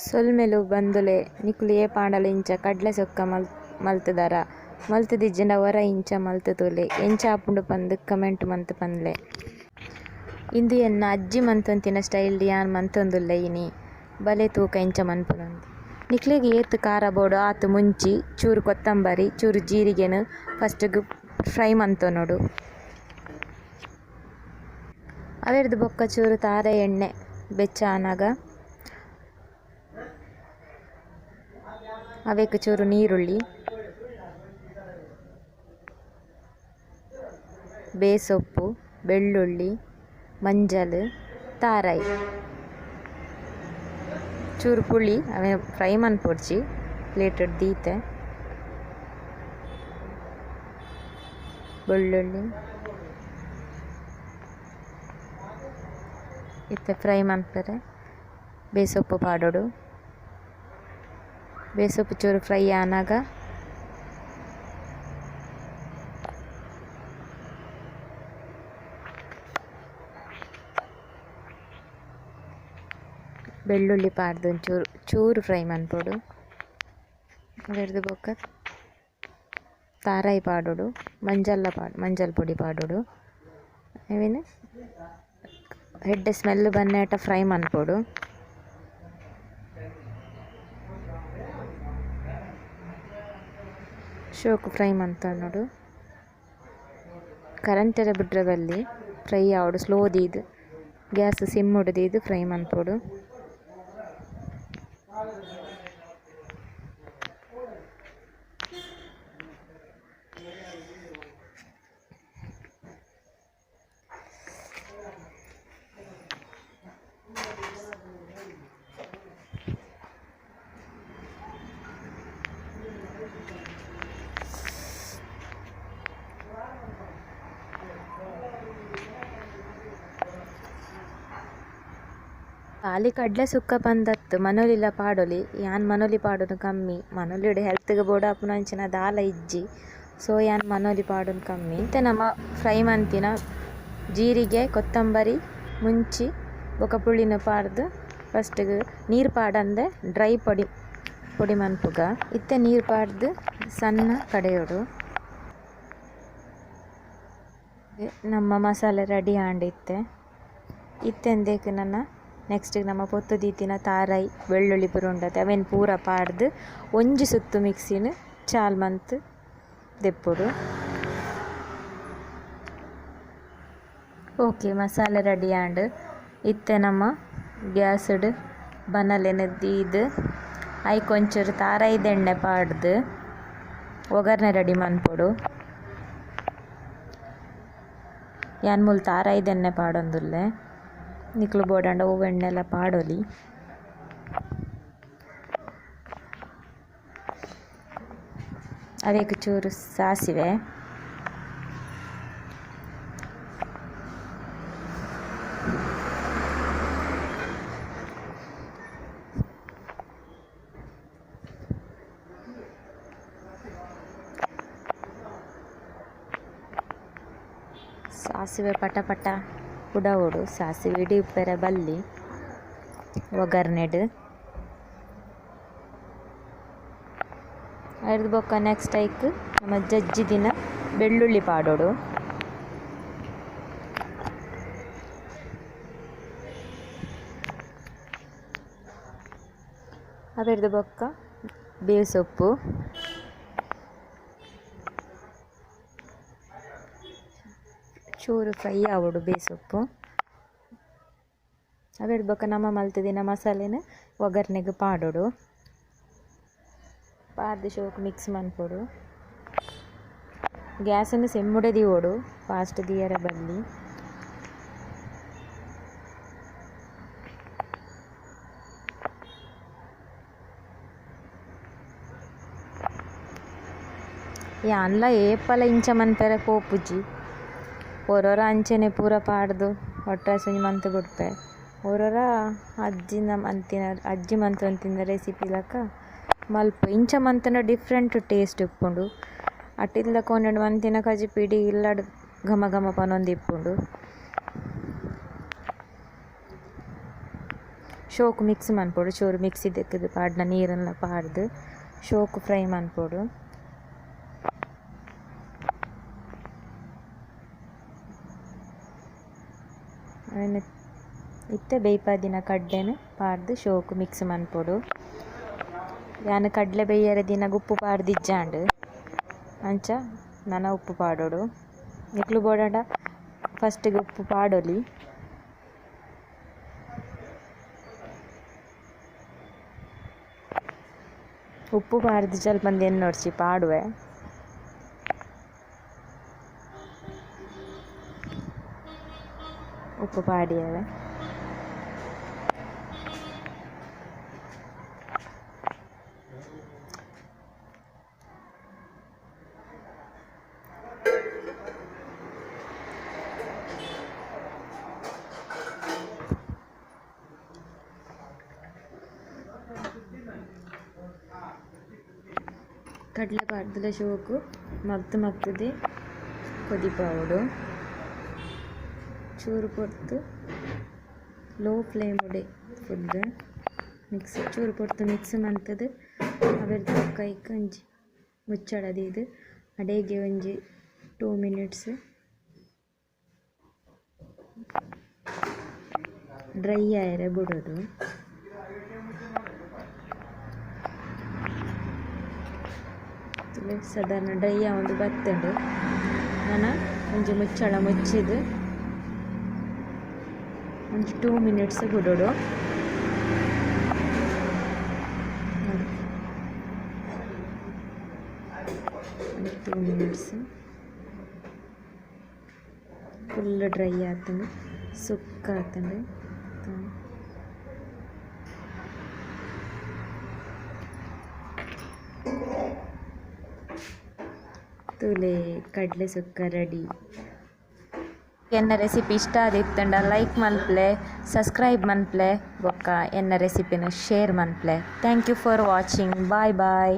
ಸೊಲ್ಮೆಲು ಬಂಧುಲೆ ನಿಕುಲು ಏಪಾಂಡಲ ಇಂಚ ಕಡ್ಲೆ ಸುಕ್ಕ ಮಲ್ತುದರ ಮಲ್ತುದಿಜ್ಜಿಂಡ ಒರ ಇಂಚ ಮಲ್ತು ತೂಲೆ ಎಂಚ ಆಪುಂಡು ಪಂದ್ ಕಮೆಂಟ್ ಮಂತ್ ಪನ್ಲೆ. ಇಂದು ಎನ್ನ ಅಜ್ಜಿ ಮಂತೊಂತಿನ ಸ್ಟೈಲ್ ಯಾನ್ ಮಂತೊಂದುಲ್ಲೆ ಇನಿ ಬಲೆ ತೂಕ ಇಂಚ ಮನ್ಪುನಂದ್. ನಿಕ್ಲೆಗ್ ಏತ್ ಖಾರ ಬೋಡು ಆತ್ ಮುಂಚಿ ಚೂರು ಕೊತ್ತಂಬರಿ ಚೂರು ಜೀರಿಗೆನ್ ಫಸ್ಟ್ ಗ್ ಫ್ರೈ ಮಂತೊನೊಡು. ಅವೆರ್ದ್ ಬೊಕ್ಕ ಚೂರು ತಾರೆ ಎಣ್ಣೆ ಬೆಚ್ಚ ಆನಗ ಅವೆಕ್ ಚೂರು ನೀರುಳ್ಳಿ ಬೇಸೊಪ್ಪು ಬೆಳ್ಳುಳ್ಳಿ ಮಂಜಲ್ ತಾರಾಯಿ ಚೂರು ಪುಳಿ ಅವೆ ಫ್ರೈ ಮನ್ಪೊಡ್ಚಿ ಪ್ಲೇಟ್ ಡ್ ದೀತೆ ಬೆಳ್ಳುಳ್ಳಿ ಇತ್ತೆ ಫ್ರೈ ಮನ್ಪೆರೆ ಬೇಸೊಪ್ಪು ಪಾಡೊಡು ಬೇಸೊಪ್ಪು ಚೂರು ಫ್ರೈ ಆನಗ ಬೆಳ್ಳುಳ್ಳಿ ಪಾಡ್ದು ಒಂಚೂರು ಚೂರು ಫ್ರೈ ಮನ್ಪೊಡು ಅವೆರ್ದ್ ಬೊಕ್ಕ ತಾರಾಯಿ ಪಾಡೊಡು ಮಂಜಲ್ ಮಂಜಲ್ ಪೊಡಿ ಪಾಡೊಡು ಅವೆನ್ ಎಡ್ಡೆ ಸ್ಮೆಲ್ ಬನ್ನೇಟ ಫ್ರೈ ಮನ್ಪೊಡು. ಶೋಕು ಫ್ರೈ ಮಂತೊನೊಡು ಕರಂಟೆರೆ ಬುಡ್ರೆ ಬಲ್ಲಿ ಫ್ರೈ ಆವೊಡು ಸ್ಲೋ ದೀದ್ ಗ್ಯಾಸ್ ಸಿಮ್ ದೀದ್ ಫ್ರೈ ಮನ್ಪೊಡು. ಖಾಲಿ ಕಡ್ಲೆ ಸುಕ್ಕ ಪಂದತ್ತು ಮನೊಲಿಲ ಪಾಡೊಲಿ ಯಾನ್ ಮನೊಲಿ ಪಾಡುನು ಕಮ್ಮಿ ಮನೊಲಿಡ್ ಹೆಲ್ತ್ ಗ್ ಬೋಡಾಪುನಂಚಿನ ದಾಲ ಇಜ್ಜಿ ಸೊ ಯಾನ್ ಮನೊಲಿ ಪಾಡುನು ಕಮ್ಮಿ. ಇತ್ತೆ ನಮ ಫ್ರೈ ಮಂತಿನ ಜೀರಿಗೆ ಕೊತ್ತಂಬರಿ ಮುಂಚಿ ಬೊಕ ಪುಳಿನ ಪಾಡ್ದು ಫಸ್ಟ್ ಗ್ ನೀರು ಪಾಡಂದೆ ಡ್ರೈ ಪೊಡಿ ಪೊಡಿ ಮನ್ಪುಗ. ಇತ್ತೆ ನೀರು ಪಾಡ್ದು ಸಣ್ಣ ಕಡೆಯೊಡು. ನಮ್ಮ ಮಸಾಲೆ ರೆಡಿ ಆಂಡ್ ಇತ್ತೆ ಇತ್ತೆಂದೇಕ್ ನನ ನೆಕ್ಸ್ಟ್ ನಮ್ಮ ಪೊತ್ತು ದೀತಿನ ತಾರಾಯಿ ಬೆಳ್ಳುಳ್ಳಿ ಪೂರ ಉಂಡತೆ ಅವೆನ್ ಪೂರ ಪಾಡ್ದು ಒಂಜಿ ಸುತ್ತು ಮಿಕ್ಸಿನ್ ಚಾಲ್ ಮಂತ್ ದೆಪ್ಪೊಡು. ಓಕೆ ಮಸಾಲೆ ರೆಡಿ ಆಂಡ್ ಇತ್ತೆ ನಮ್ಮ ಗ್ಯಾಸ್ಡ್ ಬನಲೆನ್ ದೀದ್ ಐಕ್ ಒಂಚೂರು ತಾರಾಯಿದ ಎಣ್ಣೆ ಪಾಡ್ದು ಒಗ್ಗರಣೆ ರೆಡಿ ಮನ್ಪೊಡು. ಯಾನ್ ಮೂಲು ತಾರಾಯಿದ ಎಣ್ಣೆ ಪಾಡೊಂದುಲ್ಲೆ ನಿಕ್ಲು ಬೋಡಾಂಡ ಒವು ಎಣ್ಣೆಲ ಪಾಡೊಲಿ. ಅವೆಕ್ ಚೂರು ಸಾಸಿವೆ ಸಾಸಿವೆ ಪಟ ಪಟ ಪುಡವೊಡು ಸಾಸಿವೆ ಇಡಿ ಉಪ್ಪೆರೆ ಬಲ್ಲಿ ಒಗ್ಗರಣೆಡ್. ಅರ್ದ್ ಬೊಕ್ಕ ನೆಕ್ಸ್ಟ್ ಐಕ್ ನಮ ಜಜ್ಜಿದಿನ ಬೆಳ್ಳುಳ್ಳಿ ಪಾಡೊಡು. ಅವೆರ್ದ್ ಬೊಕ್ಕ ಬೇಸೊಪ್ಪು ಚೂರು ಫ್ರೈ ಆವೊಡು ಬೇಸೊಪ್ಪು. ಅವೆರ್ದ್ ಬೊಕ್ಕ ನಮ ಮಲ್ತುದಿನ ಮಸಾಲೆನ್ ಒಗ್ಗರಣೆಗ್ ಪಾಡೊಡು. ಪಾಡ್ದು ಶೋಕು ಮಿಕ್ಸ್ ಮನ್ಪೊಡು. ಗ್ಯಾಸನ್ನು ಸಿಮ್ಮುಡೆ ದೀವೊಡು ಫಾಸ್ಟ್ ದೀಯರೆ ಬಲ್ಲಿ. ಯಾನ್ಲ ಏಪಲ ಇಂಚ ಮನ್ಪೆರೆ ಪೋಪುಜಿ ಒರೊರ ಅಂಚನೆ ಪೂರ ಪಾಡ್ದು ಒಟ್ರಾಸಿ ಒಂಜಿ ಮಂತ್ ಬುಡ್ಪೆ. ಒರೊರ ಅಜ್ಜಿನ ಮಂತಿನ ಅಜ್ಜಿ ಮಂತೊಂತಿನ ರೆಸಿಪಿ ಲಕ ಮಲ್ಪ ಇಂಚ ಮಂತುಂಡ ಡಿಫ್ರೆಂಟ್ ಟೇಸ್ಟ್ ಉಪ್ಪುಂಡು. ಅಟಿಲ್ದ ಕೋನೆಡ್ ಮಂತಿನ ಕಜಿಪು ಇಡೀ ಇಲ್ಲಡ್ ಘಮ ಘಮ ಪನೊಂದಿಪ್ಪುಂಡು. ಶೋಕು ಮಿಕ್ಸ್ ಮನ್ಪೊಡು ಚೂರು ಮಿಕ್ಸಿ ದೆಕ್ಕುದು ಪಾಡ್ನ ನೀರುನ್ಲ ಪಾಡ್ದ್ ಶೋಕು ಫ್ರೈ ಮನ್ಪೊಡು. ಅವೆನ್ ಇತ್ತೆ ಬೇಯ್ಪಾದಿನ ಕಡ್ಲೆನ್ ಪಾಡ್ದ್ ಶೋಕು ಮಿಕ್ಸ್ ಮನ್ಪೊಡು. ಯಾನ್ ಕಡ್ಲೆ ಬೇಯರೆ ದೀನಗ ಉಪ್ಪು ಪಾಡ್ದಿಜ್ಜಾಂಡ್ ಅಂಚ ನನ ಉಪ್ಪು ಪಾಡೊಡು. ನಿಕುಲು ಬೋಡಾಂಡ ಫಸ್ಟ್ ಗ್ ಉಪ್ಪು ಪಾಡೊಲಿ. ಉಪ್ಪು ಪಾಡ್ದ್ ಜಲ್ಪಂದ್ ಎನ್ನೊಡ್ಚಿ ಪಾಡುವೆ. ಉಪ್ಪು ಪಾಡಿಯೆರೆ. ಕಡಲೆ ಪಾಡ್ದಲ ಶೋಕು ಮಗ್ತ್ ಮಗ್ತ್‌ದ್ ಕೊದಿಪಾವೊಡು. ಚೂರು ಪೊರ್ತು ಲೋ ಫ್ಲೇಮ್ ಡೆ ಫುಲ್ಲ್ ಮಿಕ್ಸ್ ಚೂರು ಪೊರ್ತು ಮಿಕ್ಸ್ ಮಂತ್‌ದ್ ಅವೆರ್ದ್ ಬೊಕ್ಕ ಐಕ್ ಒಂಜಿ ಮುಚ್ಚಳ ದೀದ್ ಅಡೇಗೆ ಒಂಜಿ ಟೂ ಮಿನಿಟ್ಸ್ ಡ್ರೈ ಆಯೆರೆ ಬುಡೊಡು. ತೂಲೆ ಸಾದಾರಣ ಡ್ರೈ ಆವೊಂದು ಬತ್ತುಂಡು. ನನ ಒಂಜಿ ಮುಚ್ಚಳ ಮುಚ್ಚಿದ್ ಒಂಜಿ ಟೂ ಮಿನಿಟ್ಸ್ ಬುಡೊಡು. ಒಂಜಿ ಟೂ ಮಿನಿಟ್ಸ್ ಫುಲ್ಲ್ ಡ್ರೈ ಆತುಂಡು ಸುಕ್ಕ ಆತುಂಡು. ತೂಲೆ ಕಡ್ಲೆ ಸುಕ್ಕ ರೆಡಿ. ಎನ್ನ ರೆಸಿಪಿ ಇಷ್ಟ ಆದಿತ್ತುಂಡ ಲೈಕ್ ಮನ್ಪುಲೆ, ಸಬ್ಸ್ಕ್ರೈಬ್ ಮನ್ಪುಲೆ ಬೊಕ್ಕ ಎನ್ನ ರೆಸಿಪಿನ್ share ಮನ್ಪುಲೆ. Thank you for watching. Bye bye.